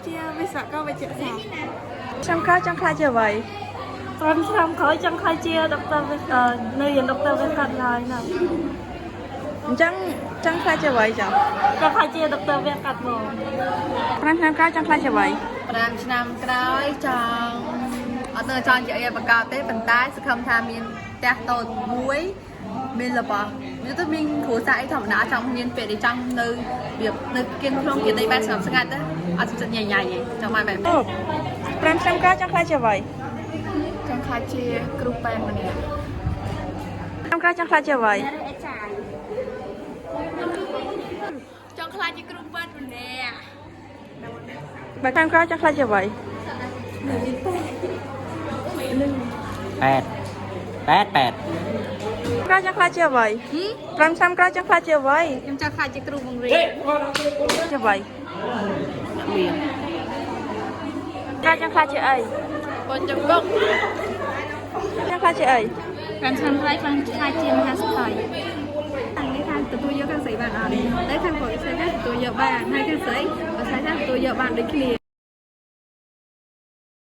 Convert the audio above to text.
ជាវិស្វករវិទ្យាសាស្ត្រឆ្នាំក្រោយចង់ក្លាយជាអ្វី 5ឆ្នាំក្រោយចង់ក្លាយជាដុកទ័រវិអឺនៅរៀនដុកទ័រវេជ្ជកាត់ឡើយណា អញ្ចឹងចង់ក្លាយជាអ្វីចា ចង់ក្លាយជាដុកទ័រវះកាត់មក 5ឆ្នាំក្រោយចង់ក្លាយជាអ្វី 5ឆ្នាំក្រោយចង់អត់ដឹងចង់ជាអីប្រកបទេប៉ុន្តែសង្ឃឹមថាមានផ្ទះតូចមួយមានរបស់មានទៅមានគ្រួសារអីធម្មតាចង់មានពេលដែលចង់នៅរបៀបនៅគៀនក្នុងគៀនដីបែបស្ងប់ស្ងាត់ណាអត់ចិត្តញ៉ៃញ៉ៃទេចង់បានបែប អូ5ឆ្នាំក្រោយចង់ក្លាយជាអ្វី ចង់ខ្លាចជាគ្រូពេទ្យម្នាក់ ឆ្នាំក្រោយចង់ក្លាយជាអ្វី ចង់ខ្លាចជាគ្រូពេទ្យម្នាក់ បើឆ្នាំក្រោយចង់ក្លាយជាអ្វី แปดแปดแปด ក្រោយចង់ក្លាយជាអ្វី5ឆ្នាំក្រោយចង់ក្លាយជាអ្វី ខ្ញុំចង់ខ្លាចជាគ្រូបង្រៀន ជាអ្វីក្រោយចង់ក្លាយជាអី បងចង្កុក ចង់ក្លាយជាអី 5ឆ្នាំក្រោយខ្លាចខ្លាចជាមហាសេដ្ឋីខាងនេះខាងទទួលយកខាងស្រីបានអត់តែខាងប្រុសស្រីថាទទួលយកបានហើយខាងស្រីបើស្រីថាទទួលយកបានដូចគ្នា